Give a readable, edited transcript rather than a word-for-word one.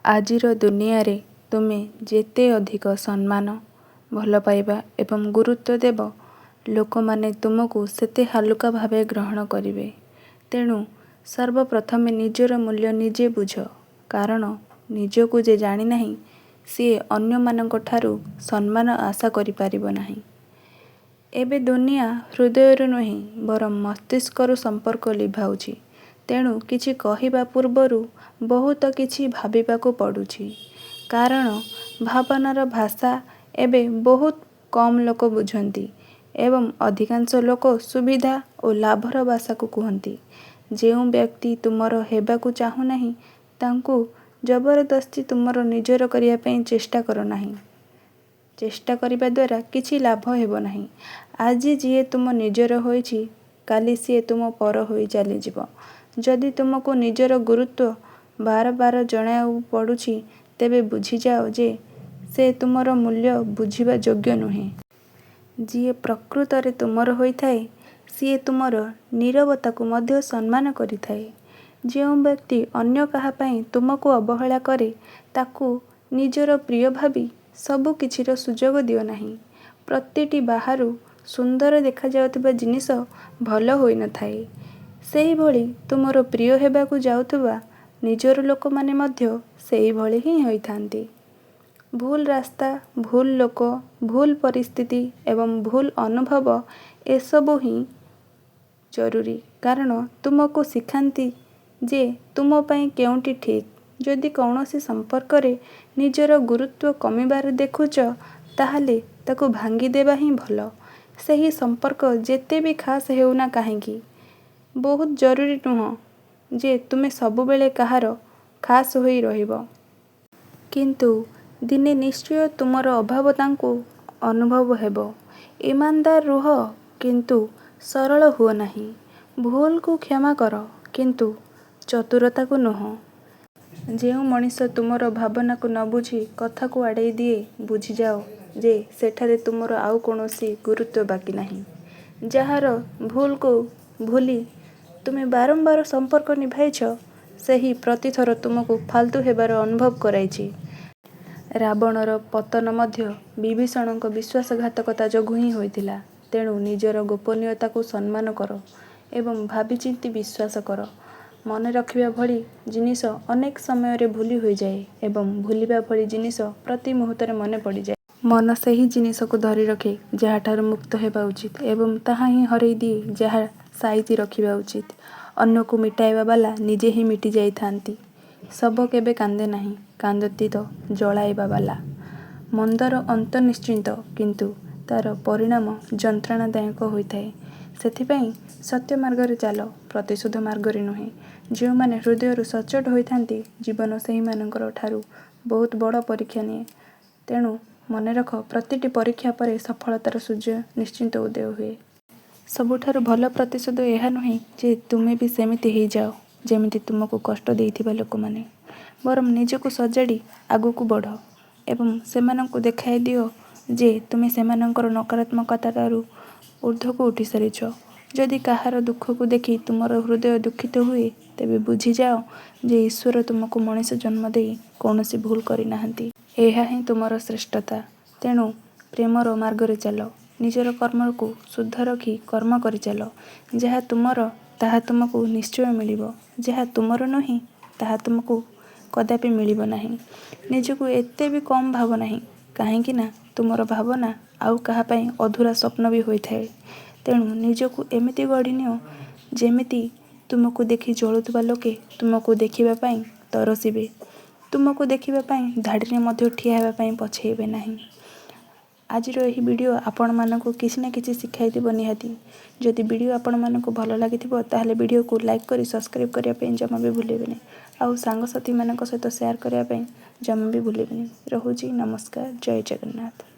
ଆଜିର ଦୁନିଆରେ ତୁମେ ଯେତେ ଅଧିକ ସମ୍ମାନ, ଭଲପାଇବା ଏବଂ ଗୁରୁତ୍ୱ ଦେବ, ଲୋକମାନେ ତୁମକୁ ସେତେ ହାଲୁକା ଭାବେ ଗ୍ରହଣ କରିବେ। ତେଣୁ ସର୍ବପ୍ରଥମେ ନିଜର ମୂଲ୍ୟ ନିଜେ ବୁଝ, କାରଣ ନିଜକୁ ଯେ ଜାଣିନାହିଁ, ସିଏ ଅନ୍ୟମାନଙ୍କଠାରୁ ସମ୍ମାନ ଆଶା କରିପାରିବ ନାହିଁ। ଏବେ ଦୁନିଆ ହୃଦୟରୁ ନୁହେଁ ବରଂ ମସ୍ତିଷ୍କରୁ ସମ୍ପର୍କ ଲିଭାଉଛି। ତେଣୁ କିଛି କହିବା ପୂର୍ବରୁ ବହୁତ କିଛି ଭାବିବାକୁ ପଡ଼ୁଛି। କାରଣ ଭାବନାର ଭାଷା ଏବେ ବହୁତ କମ୍ ଲୋକ ବୁଝନ୍ତି ଏବଂ ଅଧିକାଂଶ ଲୋକ ସୁବିଧା ଓ ଲାଭର ଭାଷାକୁ କୁହନ୍ତି। ଯେଉଁ ବ୍ୟକ୍ତି ତୁମର ହେବାକୁ ଚାହୁଁନାହିଁ, ତାଙ୍କୁ ଜବରଦସ୍ତି ତୁମର ନିଜର କରିବା ପାଇଁ ଚେଷ୍ଟା କର ନାହିଁ। ଚେଷ୍ଟା କରିବା ଦ୍ୱାରା କିଛି ଲାଭ ହେବ ନାହିଁ। ଆଜି ଯିଏ ତୁମ ନିଜର ହୋଇଛି, କାଲି ସିଏ ତୁମ ପର ହୋଇ ଚାଲିଯିବ। ଯଦି ତୁମକୁ ନିଜର ଗୁରୁତ୍ୱ ବାରବାର ଜଣାଇବାକୁ ପଡ଼ୁଛି, ତେବେ ବୁଝିଯାଅ ଯେ ସେ ତୁମର ମୂଲ୍ୟ ବୁଝିବା ଯୋଗ୍ୟ ନୁହେଁ। ଯିଏ ପ୍ରକୃତରେ ତୁମର ହୋଇଥାଏ, ସିଏ ତୁମର ନୀରବତାକୁ ମଧ୍ୟ ସମ୍ମାନ କରିଥାଏ। ଯେଉଁ ବ୍ୟକ୍ତି ଅନ୍ୟ କାହା ପାଇଁ ତୁମକୁ ଅବହେଳା କରେ, ତାକୁ ନିଜର ପ୍ରିୟ ଭାବି ସବୁକିଛିର ସୁଯୋଗ ଦିଅ ନାହିଁ। ପ୍ରତିଟି ବାହାରୁ ସୁନ୍ଦର ଦେଖାଯାଉଥିବା ଜିନିଷ ଭଲ ହୋଇନଥାଏ। ସେହିଭଳି ତୁମର ପ୍ରିୟ ହେବାକୁ ଯାଉଥିବା ନିଜର ଲୋକମାନେ ମଧ୍ୟ ସେହିଭଳି ହିଁ ହୋଇଥାନ୍ତି। ଭୁଲ ରାସ୍ତା, ଭୁଲ ଲୋକ, ଭୁଲ ପରିସ୍ଥିତି ଏବଂ ଭୁଲ ଅନୁଭବ ଏସବୁ ହିଁ ଜରୁରୀ, କାରଣ ତୁମକୁ ଶିଖାନ୍ତି ଯେ ତୁମ ପାଇଁ କେଉଁଟି ଠିକ୍। ଯଦି କୌଣସି ସମ୍ପର୍କରେ ନିଜର ଗୁରୁତ୍ୱ କମିବାର ଦେଖୁଛ, ତାହେଲେ ତାକୁ ଭାଙ୍ଗିଦେବା ହିଁ ଭଲ, ସେହି ସମ୍ପର୍କ ଯେତେ ବି ଖାସ୍ ହେଉନା କାହିଁକି। ବହୁତ ଜରୁରୀ ନୁହଁ ଯେ ତୁମେ ସବୁବେଳେ କାହାର ଖାସ୍ ହୋଇ ରହିବ। କିନ୍ତୁ ଦିନେ ନିଶ୍ଚୟ ତୁମର ଅଭାବ ତାଙ୍କୁ ଅନୁଭବ ହେବ। ଇମାନଦାର ରୁହ, କିନ୍ତୁ ସରଳ ହୁଅ ନାହିଁ। ଭୁଲକୁ କ୍ଷମା କର, କିନ୍ତୁ ଚତୁରତାକୁ ନୁହେଁ। ଯେଉଁ ମଣିଷ ତୁମର ଭାବନାକୁ ନ ବୁଝି କଥାକୁ ଆଡ଼େଇ ଦିଏ, ବୁଝିଯାଅ ଯେ ସେଠାରେ ତୁମର ଆଉ କୌଣସି ଗୁରୁତ୍ୱ ବାକି ନାହିଁ। ଯାହାର ଭୁଲକୁ ଭୁଲି ତୁମେ ବାରମ୍ବାର ସମ୍ପର୍କ ନିଭାଇଛ, ସେହି ପ୍ରତିଥର ତୁମକୁ ଫାଲତୁ ହେବାର ଅନୁଭବ କରାଇଛି। ରାବଣର ପତନ ମଧ୍ୟ ବିଭୀଷଣଙ୍କ ବିଶ୍ୱାସଘାତକତା ଯୋଗୁଁ ହିଁ ହୋଇଥିଲା। ତେଣୁ ନିଜର ଗୋପନୀୟତାକୁ ସମ୍ମାନ କର ଏବଂ ଭାବିଚିନ୍ତି ବିଶ୍ୱାସ କର। ମନେ ରଖିବା ଭଳି ଜିନିଷ ଅନେକ ସମୟରେ ଭୁଲି ହୋଇଯାଏ ଏବଂ ଭୁଲିବା ଭଳି ଜିନିଷ ପ୍ରତି ମୁହୂର୍ତ୍ତରେ ମନେ ପଡ଼ିଯାଏ। ମନ ସେହି ଜିନିଷକୁ ଧରି ରଖେ ଯାହାଠାରୁ ମୁକ୍ତ ହେବା ଉଚିତ ଏବଂ ତାହା ହିଁ ହରାଇ ଦିଏ ଯାହା ସାଇତି ରଖିବା ଉଚିତ। ଅନ୍ୟକୁ ମିଟାଇବା ବାଲା ନିଜେ ହିଁ ମିଟି ଯାଇଥାନ୍ତି। ଶବ କେବେ କାନ୍ଦେ ନାହିଁ, କାନ୍ଦନ୍ତି ତ ଜଳାଇବା ବାଲା। ମନ୍ଦର ଅନ୍ତ ନିଶ୍ଚିତ, କିନ୍ତୁ ତା'ର ପରିଣାମ ଯନ୍ତ୍ରଣାଦାୟକ ହୋଇଥାଏ। ସେଥିପାଇଁ ସତ୍ୟ ମାର୍ଗରେ ଚାଲ, ପ୍ରତିଶୋଧ ମାର୍ଗରେ ନୁହେଁ। ଯେଉଁମାନେ ହୃଦୟରୁ ସଚ୍ଚୋଟ ହୋଇଥାନ୍ତି, ଜୀବନ ସେହିମାନଙ୍କ ଠାରୁ ବହୁତ ବଡ଼ ପରୀକ୍ଷା ନିଏ। ତେଣୁ ମନେରଖ, ପ୍ରତିଟି ପରୀକ୍ଷା ପରେ ସଫଳତାର ସୂର୍ଯ୍ୟ ନିଶ୍ଚିତ ଉଦୟ ହୁଏ। ସବୁଠାରୁ ଭଲ ପ୍ରତିଶୋଧ ଏହା ନୁହେଁ ଯେ ତୁମେ ବି ସେମିତି ହୋଇଯାଅ ଯେମିତି ତୁମକୁ କଷ୍ଟ ଦେଇଥିବା ଲୋକମାନେ। ବରଂ ନିଜକୁ ସଜାଡ଼ି ଆଗକୁ ବଢ଼ ଏବଂ ସେମାନଙ୍କୁ ଦେଖାଇ ଦିଅ ଯେ ତୁମେ ସେମାନଙ୍କର ନକାରାତ୍ମକତାଠାରୁ ଊର୍ଦ୍ଧ୍ୱକୁ ଉଠିସାରିଛ। ଯଦି କାହାର ଦୁଃଖକୁ ଦେଖି ତୁମର ହୃଦୟ ଦୁଃଖିତ ହୁଏ, ତେବେ ବୁଝିଯାଅ ଯେ ଈଶ୍ୱର ତୁମକୁ ମଣିଷ ଜନ୍ମ ଦେଇ କୌଣସି ଭୁଲ କରିନାହାଁନ୍ତି। ଏହା ହିଁ ତୁମର ଶ୍ରେଷ୍ଠତା। ତେଣୁ ପ୍ରେମର ମାର୍ଗରେ ଚାଲ। ନିଜର କର୍ମକୁ ଶୁଦ୍ଧ ରଖି କର୍ମ କରିଚାଲ। ଯାହା ତୁମର, ତାହା ତୁମକୁ ନିଶ୍ଚୟ ମିଳିବ। ଯାହା ତୁମର ନୁହେଁ, ତାହା ତୁମକୁ କଦାପି ମିଳିବ ନାହିଁ। ନିଜକୁ ଏତେ ବି କମ୍ ଭାବ ନାହିଁ, କାହିଁକିନା ତୁମର ଭାବନା ଆଉ କାହା ପାଇଁ ଅଧୁରା ସ୍ୱପ୍ନ ବି ହୋଇଥାଏ। ତେଣୁ ନିଜକୁ ଏମିତି ଗଢ଼ିନିଅ ଯେମିତି ତୁମକୁ ଦେଖି ଜଳୁଥିବା ଲୋକେ ତୁମକୁ ଦେଖିବା ପାଇଁ ତରସିବେ, ତୁମକୁ ଦେଖିବା ପାଇଁ ଧାଡ଼ିରେ ମଧ୍ୟ ଠିଆ ହେବା ପାଇଁ ପଛେଇବେ ନାହିଁ। ଆଜିର ଏହି ଭିଡ଼ିଓ ଆପଣମାନଙ୍କୁ କିଛି ନା କିଛି ଶିଖାଇଥିବ ନିହାତି। ଯଦି ଭିଡ଼ିଓ ଆପଣମାନଙ୍କୁ ଭଲ ଲାଗିଥିବ, ତାହେଲେ ଭିଡ଼ିଓକୁ ଲାଇକ୍ କରି ସବସ୍କ୍ରାଇବ୍ କରିବା ପାଇଁ ଜମା ବି ଭୁଲିବେନି, ଆଉ ସାଙ୍ଗସାଥିମାନଙ୍କ ସହିତ ସେୟାର କରିବା ପାଇଁ ଜମା ବି ଭୁଲିବେନି। ରହୁଛି, ନମସ୍କାର, ଜୟ ଜଗନ୍ନାଥ।